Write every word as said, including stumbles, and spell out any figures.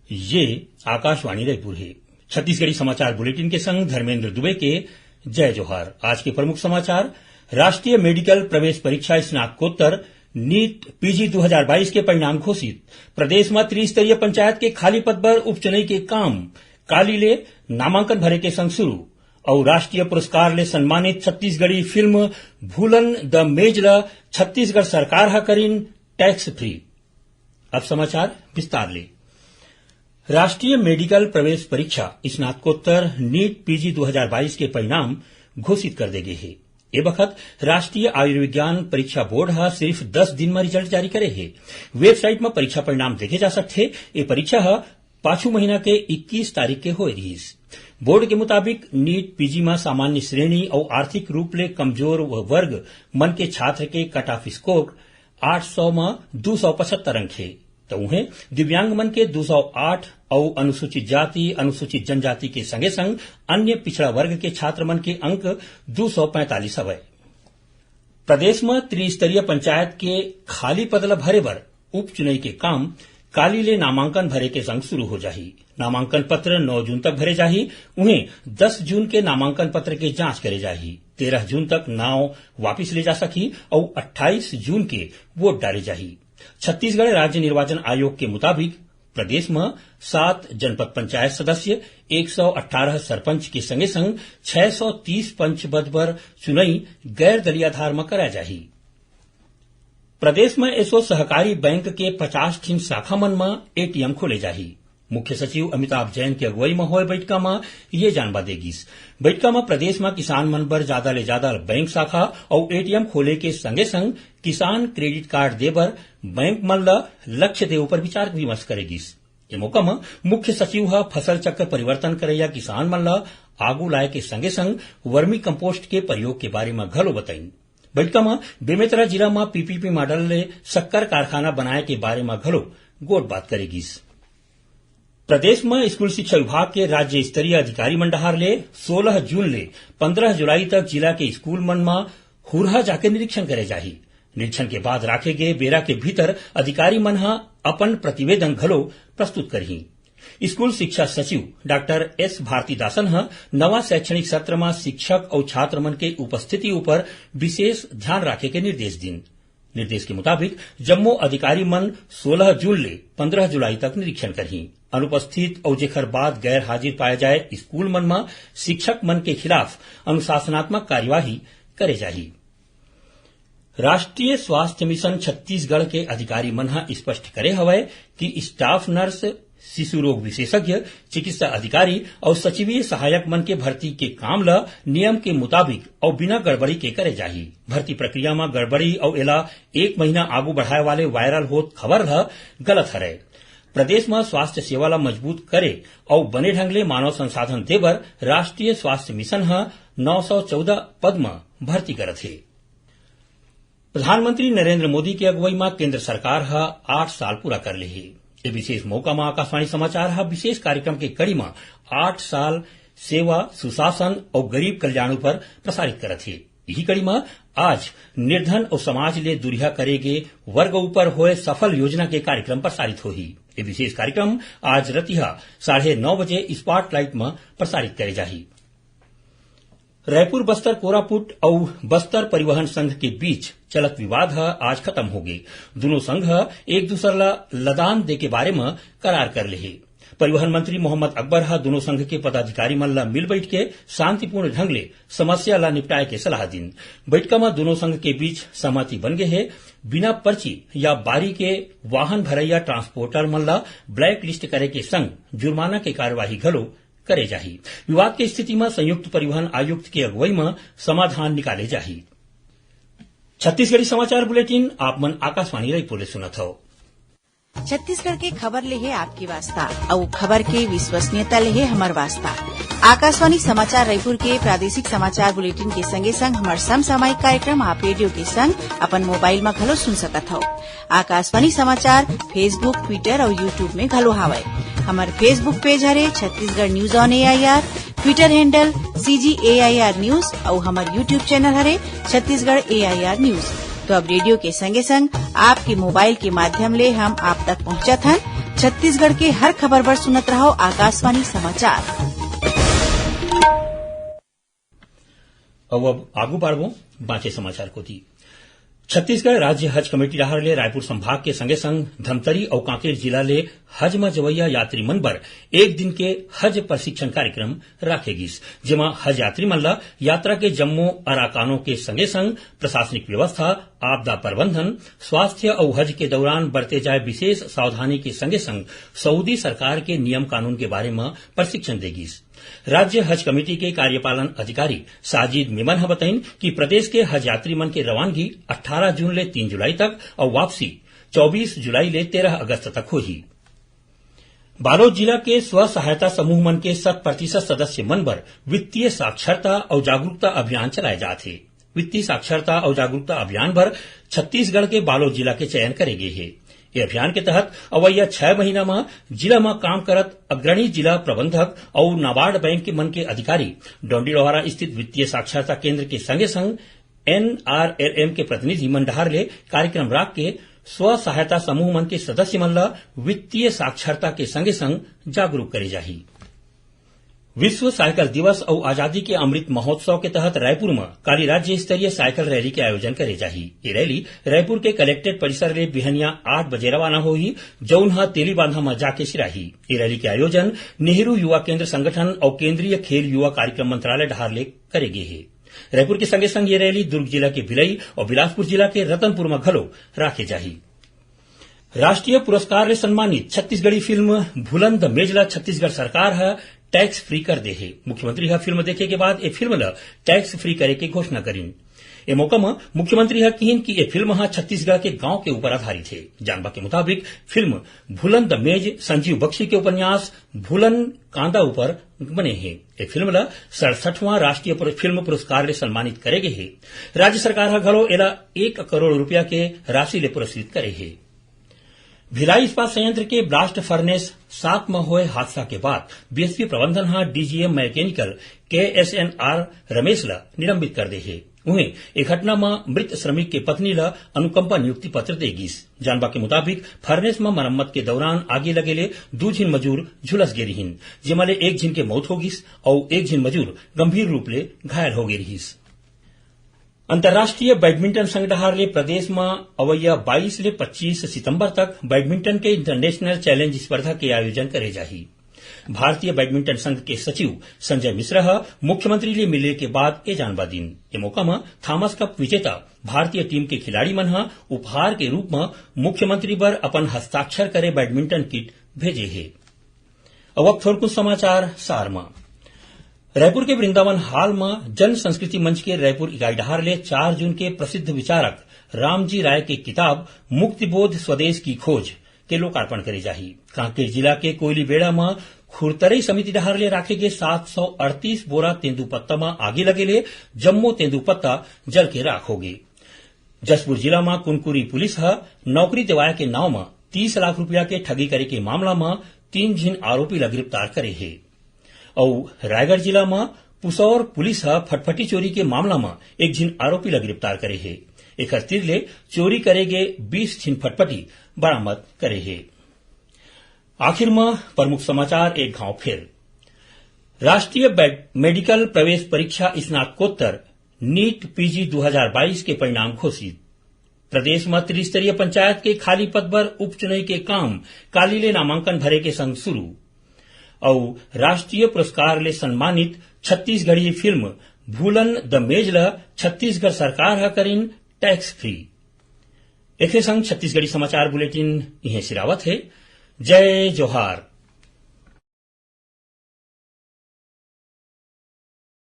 ये आकाशवाणी रायपुर हे। छत्तीसगढ़ी समाचार बुलेटिन के संग धर्मेंद्र दुबे के जय जोहार। आज के प्रमुख समाचार। राष्ट्रीय मेडिकल प्रवेश परीक्षा स्नातकोत्तर नीट पीजी दो हज़ार बाईस के परिणाम घोषित। प्रदेश म त्रिस्तरीय पंचायत के खाली पद बर उपचुनई के काम काली ले नामांकन भरे के संग शुरू। अउ राष्ट्रीय पुरस्कार ले सम्मानित छत्तीसगढ़ी फिल्म भूलन द मेज ल छत्तीसगढ़ सरकार ह करिन टैक्स फ्री। अब समाचार विस्तार ले। राष्ट्रीय मेडिकल प्रवेश परीक्षा स्नातकोत्तर नीट पीजी दो हज़ार बाईस के परिणाम घोषित कर दे गे हे। ए बखत राष्ट्रीय आयुर्विज्ञान परीक्षा बोर्ड ह सिर्फ दस दिन म रिजल्ट जारी करे हे। वेबसाइट म परीक्षा परिणाम देखे जा सकथे। ए परीक्षा ह पाछू महीना के इक्कीस तारीख के होए रिहिस। बोर्ड के मुताबिक नीट पीजी म सामान्य श्रेणी अउ आर्थिक रूप ले कमजोर वर्ग मन के छात्र के कट ऑफ स्कोर आठ सौ म दो सौ पचहत्तर अंक हे, त उहें दिव्यांग मन के दो सौ आठ अउ अनुसूचित जाति, अनुसूचित जनजाति के संगे संग अन्य पिछड़ा वर्ग के छात्र मन के अंक दो सौ पैंतालीस हवय। प्रदेश म त्रिस्तरीय पंचायत के खाली पद ल भरे बर उपचुनई के काम काली ले नामांकन भरे के संग शुरू हो जाही। नामांकन पत्र नौ जून तक भरे जाही। उहें, दस जून के नामांकन पत्र के जांच करे जाही। तेरह जून तक नाव वापिस ले जा सकही अउ अट्ठाईस जून के वोट डारे जाही। छत्तीसगढ़ राज्य निर्वाचन आयोग के मुताबिक प्रदेश म सात जनपद पंचायत सदस्य, एक सौ अट्ठारह सरपंच के संगे संग छह सौ तीस पंच पद बर चुनई गैर दलीय आधार म कराए जाही। प्रदेश म एसो सहकारी बैंक के पचास ठिन शाखा मन म एटीएम खोले जाही। मुख्य सचिव अमिताभ जैन के अगुवई म होए बइठका म ये जानबा दे गिस। बइठका म प्रदेश म किसान मन बर जादा ले जादा बैंक शाखा अउ एटीएम खोले के संगे संग किसान क्रेडिट कार्ड दे बर बैंक मन ल लक्ष्य दे उपर विचार विमर्श करे गिस। ए मौका म मुख्य सचिव ह फसल चक्र परिवर्तन करइया किसान मन ल आगू लाए के संगे संग वर्मी कंपोस्ट के प्रयोग के बारे म घलो बताइन। बइठका म बेमेतरा जिला म पीपीपी मॉडल ले शक्कर कारखाना बनाए के बारे म घलो गोठ बात करे गिस। प्रदेश म स्कूल शिक्षा विभाग के राज्य स्तरीय अधिकारी मन डहार ले सोलह जून ले पन्द्रह जुलाई तक जिला के स्कूल मन म हुरहा जाके निरीक्षण करे जाही। निरीक्षण के बाद राखे गे बेरा के भीतर अधिकारी मन ह अपन प्रतिवेदन घलो प्रस्तुत करही। स्कूल शिक्षा सचिव डॉक्टर एस भारतीदासन ह नवा शैक्षणिक सत्र म शिक्षक अउ छात्र मन के उपस्थिति उपर विशेष ध्यान राखे के निर्देश दिन। निर्देश के मुताबिक जम्मो अधिकारी मन सोलह जून ले पन्द्रह जुलाई तक निरीक्षण करही। अनुपस्थित अउ जेखर बाद गैर हाजिर पाए जाए स्कूल मन म शिक्षक मन के खिलाफ अनुशासनात्मक कार्यवाही करे जाही। राष्ट्रीय स्वास्थ्य मिशन छत्तीसगढ़ के अधिकारी मन ह स्पष्ट करे हवय कि स्टाफ नर्स, शिशु रोग विशेषज्ञ, चिकित्सा अधिकारी अउ सचिवीय सहायक मन के भर्ती के काम ल नियम के मुताबिक अउ बिना गड़बड़ी के करे जाही। भर्ती प्रक्रिया म गड़बड़ी अउ एला एक महीना आगू बढ़ाए वाले वायरल होत खबर ह गलत हरय। प्रदेश म स्वास्थ्य सेवा ल मजबूत करे अउ बने ढंग ले मानव संसाधन देबर राष्ट्रीय स्वास्थ्य मिशन ह नौ सौ चौदह पद म भर्ती करत हे। प्रधानमंत्री नरेंद्र मोदी के अगुवई म केंद्र सरकार ह आठ साल पूरा कर ले हे। ए विशेष मौका म आकाशवाणी समाचार ह विशेष कार्यक्रम के कड़ी म आठ साल सेवा, सुशासन अउ गरीब कल्याण उपर प्रसारित करत हे। इही कड़ी म आज निर्धन अउ समाज ले दुरिहा करे गे वर्ग उपर होए सफल योजना के कार्यक्रम प्रसारित होही। ए विशेष कार्यक्रम आज रतिहा साढ़े नौ बजे स्पॉटलाइट म प्रसारित करे जाही। रायपुर बस्तर कोरापुट अउ बस्तर परिवहन संघ के बीच चलत विवाद ह आज खत्म होगे। दूनों संघ ह एक दूसर ल लदान दे के बारे म करार कर ले हे। परिवहन मंत्री मोहम्मद अकबर ह दूनों संघ के पदाधिकारी मन ल मिल बइठ के शांतिपूर्ण ढंग ले समस्या ल निपटाए के सलाह दिन। बइठका म दूनों संघ के बीच सहमति बन गे हे। बिना पर्ची या बारी के वाहन भरइया ट्रांसपोर्टर मन ल ब्लैक लिस्ट करे के संग जुर्माना के कार्यवाही घलो करे जाही। विवाद के स्थिति म संयुक्त परिवहन आयुक्त के अगुवई म समाधान निकाले जाही। छत्तीसगढ़ी समाचार बुलेटिन आप मन आकाशवाणी रायपुर ले सुनत हव। छत्तीसगढ़ के खबर ले हे आपके वास्ता, अउ खबर के विश्वसनीयता ले हे हमर वास्ता। आकाशवाणी समाचार रायपुर के प्रादेशिक समाचार बुलेटिन के संगे संग हमर समसामयिक कार्यक्रम आप रेडियो के संग अपन मोबाइल म घलो सुन सकत हव। आकाशवाणी समाचार Facebook, Twitter अउ YouTube में घलो हावय। हमर Facebook पेज हरे Chhattisgarh news on AIR, Twitter handle CG AIR news अउ हमर YouTube चैनल हरे छत्तीसगढ़ एआईआर न्यूज। तो अब रेडियो के संगे संग आपके मोबाइल के माध्यम ले हम आप तक पहुंचत हन। छत्तीसगढ़ के हर खबर बर सुनत रहव आकाशवाणी समाचार। अउ अब आगू बढ़बो बांचे समाचार कोती। छत्तीसगढ़ राज्य हज कमेटी डहार ले रायपुर संभाग के संगे संग धमतरी अउ कांकेर जिला ले हज म जवइया यात्री मन बर एक दिन के हज प्रशिक्षण कार्यक्रम राखे गिस, जेमा हज यात्री मन ल यात्रा के जम्मो अराकानों के संगे संग प्रशासनिक व्यवस्था, आपदा प्रबंधन, स्वास्थ्य अउ हज के दौरान बरते जाए विशेष सावधानी के संगे संग सऊदी सरकार के नियम कानून के बारे म प्रशिक्षण दे गिस। राज्य हज कमेटी के कार्यपालन अधिकारी साजिद मेमन ह बताइन कि प्रदेश के हज यात्री मन के रवानगी अट्ठारह जून ले तीन जुलाई तक अउ वापसी चौबीस जुलाई ले तेरह अगस्त तक होही। बालोद जिला के स्व सहायता समूह मन के शत प्रतिशत सदस्य मन बर वित्तीय साक्षरता अउ जागरूकता अभियान चलाए जात हे। वित्तीय साक्षरता अउ जागरूकता अभियान बर छत्तीसगढ़ के बालोद जिला के चयन करे गे हे। ये अभियान के तहत अवइया छह महीना म जिला म काम करत अग्रणी जिला प्रबंधक अउ नाबार्ड बैंक के मन के अधिकारी डोंडीलोहारा स्थित वित्तीय साक्षरता केंद्र के संगे संग एनआरएलएम के प्रतिनिधि मन डहार ले कार्यक्रम राख के स्व सहायता समूह मन के सदस्य मन ल वित्तीय साक्षरता के संगे संग जागरूक करे जाही। विश्व साइकिल दिवस अउ आजादी के अमृत महोत्सव के तहत रायपुर म काली राज्य स्तरीय साइकिल रैली के आयोजन करे जाही। ये रैली रायपुर के कलेक्ट्रेट परिसर ले बिहनिया आठ बजे रवाना होही, जउन ह तेलीबांधा म जाके सिराही। ये रैली के आयोजन नेहरू युवा केंद्र संगठन अउ केंद्रीय खेल युवा कार्यक्रम मंत्रालय डहार ले करे गे हे। रायपुर के संगे संग ये रैली दुर्ग जिला के भिलाई अउ बिलासपुर जिला के रतनपुर म घलो राखे जाही। राष्ट्रीय पुरस्कार ले सम्मानित छत्तीसगढ़ी फिल्म भूलन द मेज ल छत्तीसगढ़ सरकार ह टैक्स फ्री कर दे हे। मुख्यमंत्री ह फिल्म देखे के बाद ए फिल्म ल टैक्स फ्री करे के घोषणा करिन। ए मौका म मुख्यमंत्री ह किहिन कि ए फिल्म ह छत्तीसगढ़ के गांव के ऊपर आधारित हे। जानबा के मुताबिक फिल्म भूलन द मेज संजीव बख्शी के उपन्यास भूलन कांदा ऊपर बने हे। ए फिल्म ल सड़सठवां राष्ट्रीय पुर-, फिल्म पुरस्कार ले सम्मानित करे गे हे। राज्य सरकार ह घलो एला एक करोड़ रुपया के राशि ले पुरस्कृत करे हे। भिलाई इस्पात संयंत्र के ब्लास्ट फर्नेस सात म होए हादसा के बाद बीएसपी प्रबंधन ह डीजीएम मैकेनिकल केएसएनआर रमेश ल निलंबित कर दे हे। उहें, ए घटना म मृत श्रमिक के पत्नी ल अनुकंपा नियुक्ति पत्र दे गिस। जानबा के मुताबिक, फर्नेस म मरम्मत के दौरान आगी लगे ले दू झिन मजूर झुलस गे रिहिन, जेमा ले एक झिन के मौत हो गिस अउ एक झिन मजूर गंभीर रूप ले घायल हो गे रिहिस। अंतर्राष्ट्रीय बैडमिंटन संघ डहार ले प्रदेश म अवइया बाईस ले पच्चीस सितंबर तक बैडमिंटन के इंटरनेशनल चैलेंज स्पर्धा के आयोजन करे जाही। भारतीय बैडमिंटन संघ के सचिव संजय मिश्रा ह मुख्यमंत्री ले मिले के बाद ए जानबा दिन। ए मौका म थॉमस कप विजेता भारतीय टीम के खिलाड़ी मन ह उपहार के रूप म मुख्यमंत्री बर अपन हस्ताक्षर करे बैडमिंटन किट भेजे हे। अब, अब थोरकुन समाचार सार म। रायपुर के वृंदावन हॉल म जन संस्कृति मंच के रायपुर इकाई डहार ले चार जून के प्रसिद्ध विचारक रामजी राय के किताब मुक्तिबोध स्वदेश की खोज के लोकार्पण करे जाही। कांकेर जिला के कोयलीबेड़ा म खुरतरई समिति डहार ले राखे गे सात सौ अड़तीस बोरा तेंदूपत्ता म आगी लगे ले जम्मो तेंदूपत्ता जल के राख हो गे। जशपुर जिला म कुनकुरी पुलिस ह नौकरी देवाए के नांव म तीस लाख रुपया के ठगी करे के मामला म तीन झिन आरोपी ल गिरफ्तार करे हे। अउ रायगढ़ जिला म पुसौर पुलिस ह फटफटी चोरी के मामला म एक झिन आरोपी ल गिरफ्तार करे हे। एखर तीर ले चोरी करे गे बीस झिन फटफटी बरामद करे हे। आखिर म प्रमुख समाचार एक घांव फेर। राष्ट्रीय बै-, मेडिकल प्रवेश परीक्षा स्नातकोत्तर नीट पीजी दू हजार बाईस के परिणाम घोषित। प्रदेश म त्रिस्तरीय पंचायत के खाली पद बर उपचुनई के काम काली ले नामांकन भरे के संग शुरू। अउ राष्ट्रीय पुरस्कार ले सम्मानित छत्तीसगढ़ी फिल्म भूलन द मेज ल छत्तीसगढ़ सरकार ह करिन टैक्स फ्री। एखरे संग छत्तीसगढ़ी समाचार बुलेटिन इहें सिरावत हे। जय जोहार।